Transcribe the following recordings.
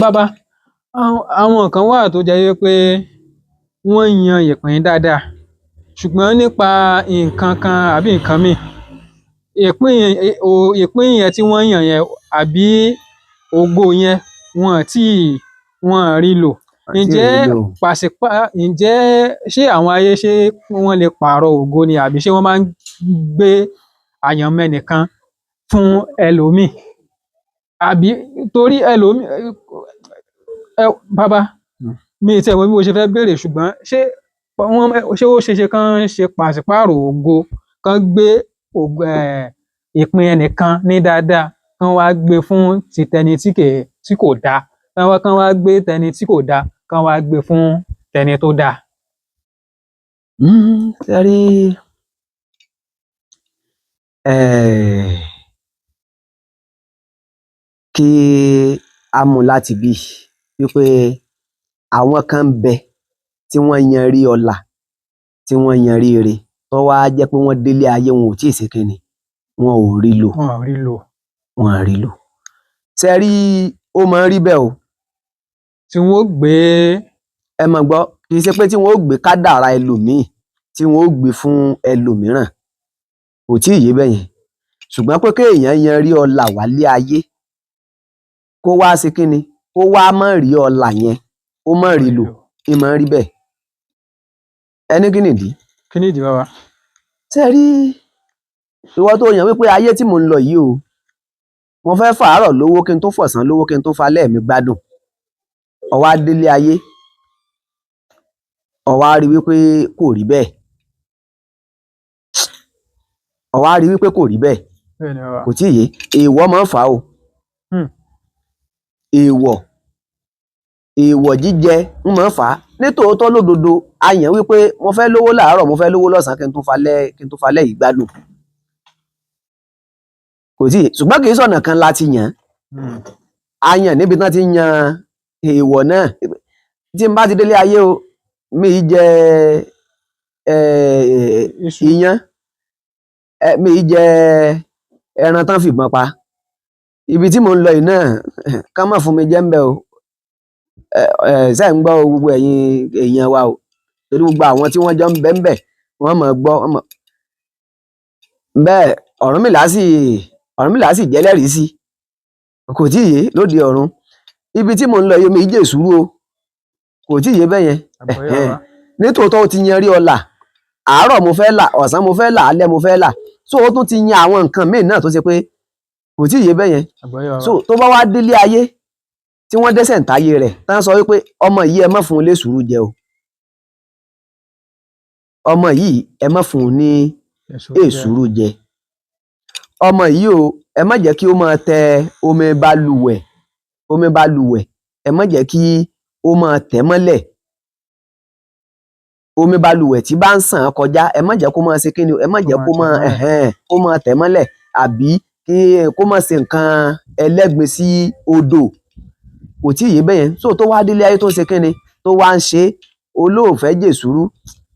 Bàbá, àwọn kan wà tó jẹ́ wípé wọ́n yan ìpín dáadáa, ṣùgbọ́n nípa nǹkan kan àbí nǹkan míì, ìpín yẹn tí wọ́n yàn yẹn àbí ògo yẹn, wọn tí wọ́n rí lò. Ǹjẹ́ ǹjẹ́ ṣé àwọn ayé, ṣé wọ́n lè pààrọ̀ ògo ni, àbí ṣé wọ́n máa ń gbé àyànmọ́ ẹnìkan fún ẹlòmíì? Àbí torí ẹlòmíì, bàbá, mi ì tiẹ̀ mọ bí mo ṣe fẹ́ béèrè, ṣùgbọ́n ṣé wọ́n, ṣé ó ṣeéṣe kán ṣe pàṣípààrọ̀ ògo, kán gbé ògo, ìpín ẹnìkan ní dáadáa, kán wá gbé fún ti tẹni tí kò dáa, kán wá gbé tẹni tí kò dáa, kán wá gbé fún tẹni tó dáa? Ṣé rí, kí á mú láti bí wípé àwọn kan ń bẹ tí wọ́n yan rí ọlà, tí wọ́n yan rí ire, tó wá jẹ́ pé wọ́n délé ayé, wọn ò tíì ṣe kíni, wọn ò rí lò. Wọn ò rí lò. Wọn ò rí lò. Ṣé rí, ó máa ń rí bẹ́ẹ̀ o. Tí wọ́n ó gbé. Ẹ máa gbọ́, kì í ṣe pé tí wọ́n ó gbé kádàrá ẹlòmíì, tí wọ́n ó gbé fún ẹlòmíràn, kò tí ì yé bẹ́ẹ̀ yẹn. Ṣùgbọ́n pé kéèyàn yan rí ọlà wálé ayé, kó wá ṣe kíni, kó wá má rí ọlà yẹn, kó má rí lò, kí máa ń rí bẹ́ẹ̀. Ẹni kí nìdí? Kí nìdí, bàbá? Ṣé rí, ìwọ tó yàn wípé ayé tí mò ń lọ yìí o, mo fẹ́ fàárọ̀ lówó kí n tó fọ̀sán lówó kí n tó falẹ́ mi gbádùn. Ó wá délé ayé, ó wá rí wípé kò rí bẹ́ẹ̀. Ó wá rí wípé kò rí bẹ́ẹ̀. Kò tí ì yé. Èèwọ̀ máa ń fà á o. Èèwọ̀, èèwọ̀ jíjẹ ń máa ń fà á. Nítòótọ́ lódodo, a yàn wípé mo fẹ́ lówó láàárọ̀, mo fẹ́ lówó lọ́sàn-án kí n tó falẹ́ yìí gbádùn. Kò tí ì yé. Ṣùgbọ́n kì í ṣọ̀nà kan la ti yàn. A yàn níbi tí wọ́n ti yan èèwọ̀ náà. Tí n bá ti délé ayé o, mi ì jẹ iyán, mi ì jẹ ẹran tán fìbọn pa. Ibi tí mò ń lọ yìí náà, ká má fún mi jẹ ń bẹ o. Ṣé ń gbọ́ o, gbogbo ẹ̀yin èèyàn wa o. Torí gbogbo àwọn tí wọ́n jọ ń bẹ ń bẹ, wọ́n máa gbọ́, wọ́n mọ̀. Bẹ́ẹ̀ Ọ̀rúnmìlà sì jẹ́lẹ́rìí sí. Kò tí ì yé lóde ọ̀run. Ibi tí mò ń lọ yìí, mi ì jẹ èsúrú o. Kò tí ì yé bẹ́ẹ̀ yẹn. Nítòótọ́ ó ti yan rí ọlà. Àárọ̀ mo fẹ́ là, ọ̀sán mo fẹ́ là, alẹ́ mo fẹ́ là. So ó tún ti yan àwọn nǹkan míì náà tó ṣe pé kò tí ì yé bẹ́ẹ̀ yẹn. So tó bá wá délé ayé tí wọ́n dẹ́sẹ̀ ń táyé rẹ̀, tán sọ wípé ọmọ yìí ẹ má fún un lésùúrù jẹ o. Ọmọ yìí ẹ má fún un ní èsúrú jẹ. Ọmọ yìí o, ẹ má jẹ́ kí ó máa tẹ omi balùwẹ̀, omi balùwẹ̀, ẹ má jẹ́ kí ó máa tẹ̀ mọ́lẹ̀. Omi balùwẹ̀ tí bá ń sàn kọjá, ẹ má jẹ́ kó máa ṣe kíni o, ẹ má jẹ́ kó máa kó máa tẹ̀ mọ́lẹ̀, àbí kí kó máa ṣe nǹkan ẹlẹ́gbin sí odò. Kò tí ì yé bẹ́ẹ̀ yẹn. So tó wá délé ayé tó ń ṣe kíni, tó wá ń ṣe, olóòfẹ́ jèsúrú,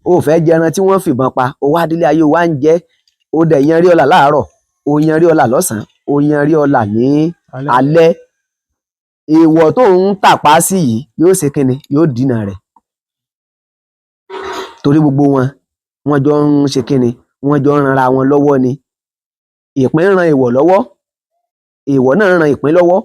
o fẹ́ jẹran tí wọ́n fìbọn pa, o wá délé ayé o wá ń jẹ, o dẹ̀ yan rí ọlà láàárọ̀, o yan rí ọlà lọ́sàn-án, o yan rí ọlà ní alẹ́. Èèwọ̀ tó ń tàpá sí yìí yóò ṣe kíni, yóò dínà rẹ̀. Torí gbogbo wọn, wọ́n jọ ń ṣe kíni, wọ́n jọ ń ranra wọn lọ́wọ́ ni. Ìpín ran èèwọ̀ lọ́wọ́, èèwọ̀ náà ran ìpín lọ́wọ́.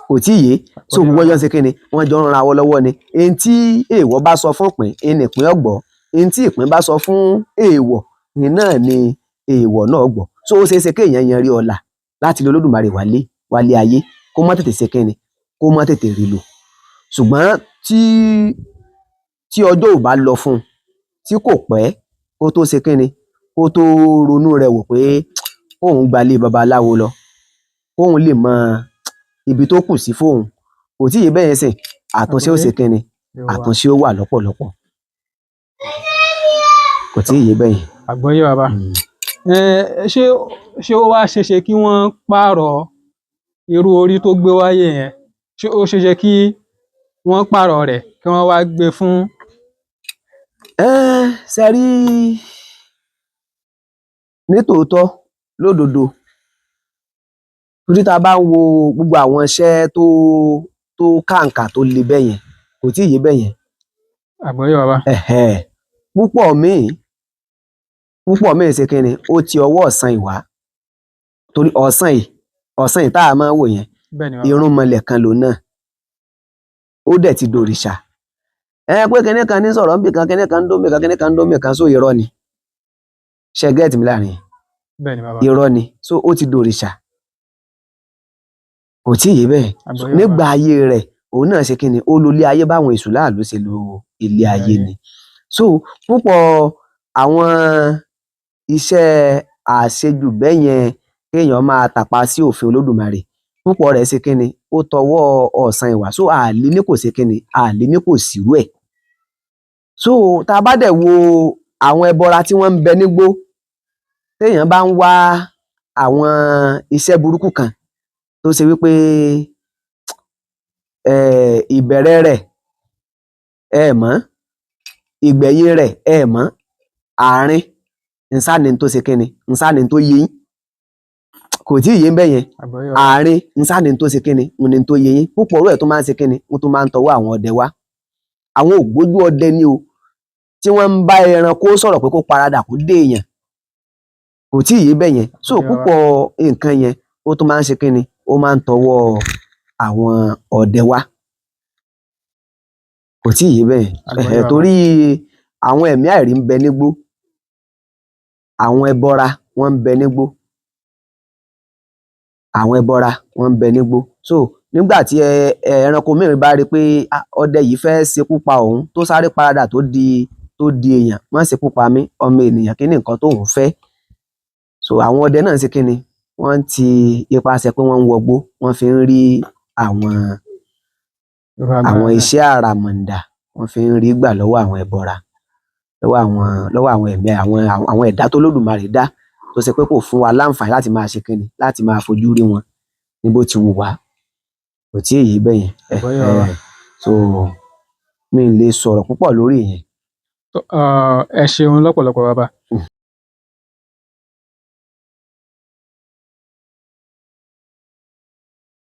Kò tí ì yé. So gbogbo wọn jọ ń ṣe kíni, wọ́n jọ ń ranra wọn lọ́wọ́ ni. Ẹni tí èèwọ̀ bá sọ fún ìpín, ẹni ìpín ó gbọ́. Ẹni tí ìpín bá sọ fún èèwọ̀, ẹni náà ni èèwọ̀ náà gbọ́. So ó ṣeé ṣe kéèyàn yan rí ọlà láti lé Olódùmarè wálé, wálé ayé, kó má tètè ṣe kíni, kó má tètè rí lò. Ṣùgbọ́n tí ọjọ́ ò bá lọ fún un, tí kò pẹ́ kó tó ṣe kíni, kó tó ronú rẹ̀ wò pé kóun gbalé babaláwo lọ, kóun lè mọ ibi tó kù sí fóun. Kò tí ì yé bẹ́ẹ̀ yẹn sìn. Àtúnṣe ó ṣe kíni, àtúnṣe ó wà lọ́pọ̀lọpọ̀. Kò tí ì yé bẹ́ẹ̀ yẹn. Àgbọ́yé, bàbá. Ṣé ó wá ṣeéṣe kí wọ́n pààrọ̀ irú orí tó gbé wáyé yẹn? Ṣé ó ṣeéṣe kí wọ́n pààrọ̀ rẹ̀ kí wọ́n wá gbé fún? Ṣe rí, nítòótọ́ lódodo, torí tá a bá ń wo gbogbo àwọn iṣẹ́ tó tó kàǹkà tó le bẹ́ẹ̀ yẹn. Kò tí ì yé bẹ́ẹ̀ yẹn. Àgbọ́yé bàbá. Ẹ̀hẹ̀. Púpọ̀ míì ṣe kíni, ó ti ọwọ́ ọ̀sán ìwá, torí ọ̀sán yìí tá a máa ń wò yẹn, Bẹ́ẹ̀ ni bàbá. Irúnmọlẹ̀ kan lòun náà, ó dẹ̀ ti dòrìṣà. Ẹ pé kinní kan ní sọ̀rọ̀ níbì kan, kinní kan ń dún níbì kan, kinní kan ń dún níbì kan, so irọ́ ni. Ṣe get mi láàrin yẹn? Bẹ́ẹ̀ ni bàbá. Irọ́ ni. So ó ti dòrìṣà. Kò tí ì yé bẹ́ẹ̀? Àgbọ́yé bàbá. Nígbà ayé rẹ̀, òun náà ṣe kíni, ó lo ilé ayé báwọn èṣù láàlú ṣe lo ilé ayé ni. So púpọ̀ àwọn iṣẹ́ àṣejù bẹ́ẹ̀ yẹn, kéèyàn máa tàpá sí òfin Olódùmarè, púpọ̀ rẹ̀ ṣe kíni, ó tọwọ́ ọ̀sán ìwà. So àlè ní kò ṣe kíni, àlè ní kò sírú ẹ̀. So tá a bá dẹ̀ wo àwọn ẹbọra tí wọ́n ń bẹ nígbó, téèyàn bá ń wá àwọn iṣẹ́ burúkú kan tó ṣe wípé ìbẹ̀rẹ̀ rẹ̀ ẹ mọ̀, ìgbẹ̀yìn rẹ̀ ẹ mọ̀, àárín nsáni tó ṣe kíni, nsáni tó yé yín, kò tí ì yé bẹ́ẹ̀ yẹn? Àgbọ́yé bàbá. Àárín nsáni tó ṣe kíni, ní tó yé yín. Púpọ̀ ọ̀rọ̀ ẹ̀ tó máa ń ṣe kíni, wọ́n tó máa ń tọwọ́ àwọn ọdẹ wá, àwọn ògbójú ọdẹ ni o, tí wọ́n ń bá ẹranko sọ̀rọ̀ pé kó paradà kó dé èèyàn. Kò tí ì yé bẹ́ẹ̀ yẹn? So Àgbọ́yé bàbá. púpọ̀ nǹkan yẹn, ó tún máa ń ṣe kíni, ó máa ń tọwọ́ àwọn ọdẹ wá. Kò tí ì yé bẹ́ẹ̀ yẹn? Àgbọ́yé Ẹ̀hẹ̀, bàbá. torí àwọn ẹ̀mí àìrí ń bẹ nígbó, àwọn ẹbọra wọ́n ń bẹ nígbó, àwọn ẹbọra wọ́n ń bẹ nígbó. So nígbà tí ẹ ẹ ẹranko mìíràn bá rí i pé, ah, ọdẹ yìí fẹ́ ṣekú pa òun, tó sáré paradà tó di èèyàn, má ṣekú pa mí, ọmọ ènìyàn, kí ni nǹkan tóun fẹ́? So àwọn ọdẹ náà ṣe kí ni, wọ́n ti ipasẹ̀ pé wọ́n ń wọgbó, wọ́n fi ń rí àwọn Irú agbára àwọn bẹ́ẹ̀. Iṣẹ́ àràmọ̀ǹdà wọ́n fi ń rí gbà lọ́wọ́ àwọn ẹbọra, lọ́wọ́ àwọn ẹ̀mí àwọn ẹ̀dá tó Lódùmarè dá, tó ṣe pé kò fún wa láǹfààní láti máa ṣe kíni, láti máa fojú rí wọn ní bó ti wù wá. Kò tí ì yé bẹ́ẹ̀ yẹn? Àgbọ́yé bàbá. Ẹ̀hẹ̀. So mi ì lè sọ̀rọ̀ púpọ̀ lórí ìyẹn. Ẹ ṣeun lọ́pọ̀lọpọ̀ bàbá.